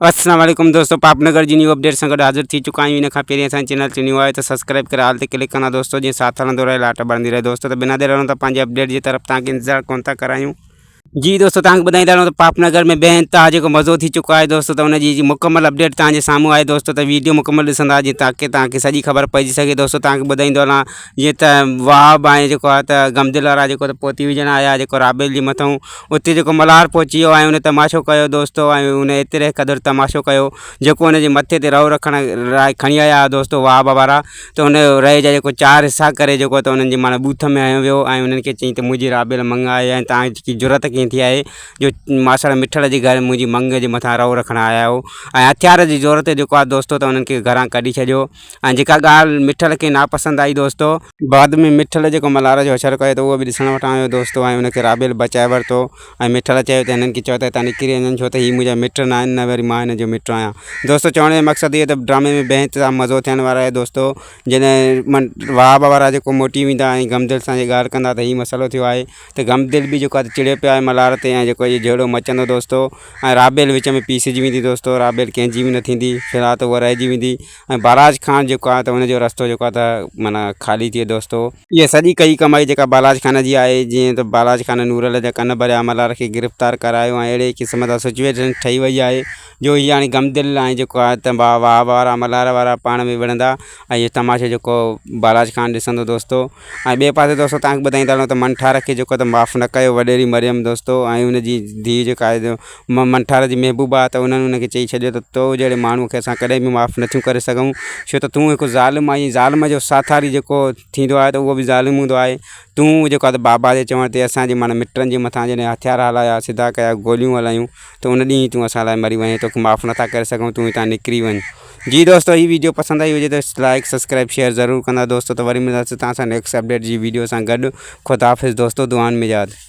السلام عليڪم دوستو پاپ نگر جي نيو اپڊيٽ سان گڏ حاضر ٿي چڪا آهيون ان کان پهرين اسان چينل تي نيو آهيو ته سبسڪرائب ڪري آل تي ڪلڪ ڪندا دوستو جيئن ساٿ هلندو رهي لاٽ ٻرندي رهي دوستو ته بنا دير هلون ٿا پنهنجي اپڊيٽ جي طرف توهان کي انتظار ڪون ٿا ڪرايون. جي دوستو توهان کي ٻڌائيندا هلون ته پاپ نگر ۾ بي انتها جيڪو مزو ٿي چڪو آهي دوستو ته ان جي مڪمل اپڊيٽ توهان جي سامهون آهي دوستو ته ويڊيو مڪمل ڏسندا جيئن تاڪي توهان کي سڄي خبر پئجي سگهي دوستو توهان کي ٻڌائيندو هلان جيئن ته وهاب ۽ جيڪو آهي ته غمدل وارا جيڪو ته پهتي وجهڻ آيا جيڪو رابيل جي مٿئون اتي جيڪو ملهار پهچي ويو ۽ ان تماشو ڪيو دوستو ۽ ان ايتري قدر تماشو ڪيو جيڪو ان جي مٿي تي رئو رکڻ لاء کڻي آيا دوستو واهه وارا ته ان رئي جا جيڪو چار حصا ڪري جيڪو ته انهن جي معنيٰ ٻوٿ ۾ هنيو ويو ۽ انهن کي چيائين ته منهنجي رابيل مڱ آهي ۽ توهان جي جرئت ڪيئن ٿي آهي جو ماسڙ مٺڙ جي گهر منهنجي مڱ جي مٿان رئو رکڻ آيا آهيو ۽ هٿيار جي زور تي جيڪو آهي دوستو ته انهن کي گهران ڪڍي ڇڏيو ۽ جيڪا ڳالهه مٺل کي ناپسند آئي دوستو. بعد ۾ مٺل جيڪو ملهار جو حشر ڪيو ته اهو به ڏسڻ وٽان آيو دوستو ۽ ان کي رابيل بچائي ورتو ۽ مٺل چيو ته هنن کي چئو ته هتان نڪري وڃن ڇو ته هي منهنجا مٽ نه آهن نه وري مان هن جو مٽ آهيان دوستو چوڻ جو مقصد اهو ته ڊرامي ۾ بي انتها مزو ٿيڻ وارو آهي دوستو جڏهن وهاب وارا جيڪو موٽي ويندا ۽ غمدل سان جي ڳالهه ڪندا ته هي مسئلو ٿيو آهي ته غمدل به جيڪو آهي چڙيو پيو آهي ملهار تي ۽ جيڪو هي جهيڙو مچندو دوستو ۽ رابيل وچ ۾ پيسجي ويندي دوستو رابيل ڪنهن جي به نه ٿيندي في الحال ته اها رهجي ويندي ۽ بالاچ خان جيڪو آهي ته ان جو رستو جيڪو آهي ته معنيٰ خالي ٿئي دوستو. اها سڄي ڪئي ڪمائي جيڪا بالاچ خان جي آهي جيئن ته بالاچ خان نورل جا ڪن ڀريا ملهار کي گرفتار ڪرايو ۽ اهڙي قسم سان سچويشن ٺهي وئي آهي جو هي هاڻي غمدل ۽ جيڪو آهي ته واهه وارا ملهار وارا پاڻ ۾ وڙهندا ۽ اهو تماشو جيڪو بالاچ خان ڏسندو دوستو ۽ ٻئي پاسي دوستو توهان کي ٻڌائيندا هلون ته منٺار کي جيڪو ته معاف نه ڪيو وڏيري مريم دوستو ۽ ان جي ڌيء جيڪا آهي منٺار جي محبوبا ته انهن ان کي چئي ڇڏيو ته تو جهڙي ماڻهوء کي اسان ڪڏهن به معاف نٿيون ڪري سگهون ڇو ته تون هڪ ظالم آهين ظالم جو ساٿاري جيڪو ٿيندو آهي ته اهو به ظالم هوندو آهي تون جيڪو آهي ته بابا جي چوڻ تي اسان جي معنيٰ مٽن جي مٿان جڏهن هٿيار هلايا سڌا ڪيا گوليون هلايون ته ان ڏينهن ئي تون اسان لاء مري وئين توکي معاف نٿا ڪري سگهون تون هتان نڪري وڃ جي دوستو هي ويڊيو پسند آئي هجي ته لائڪ سبسڪرائب شيئر ضرور ڪندا دوستو ته وري ملنداسين توهان سان نيڪسٽ اپڊيٽ جي ويڊيو سان گڏ خدا حافظ دوستو دعائن ۾ ياد.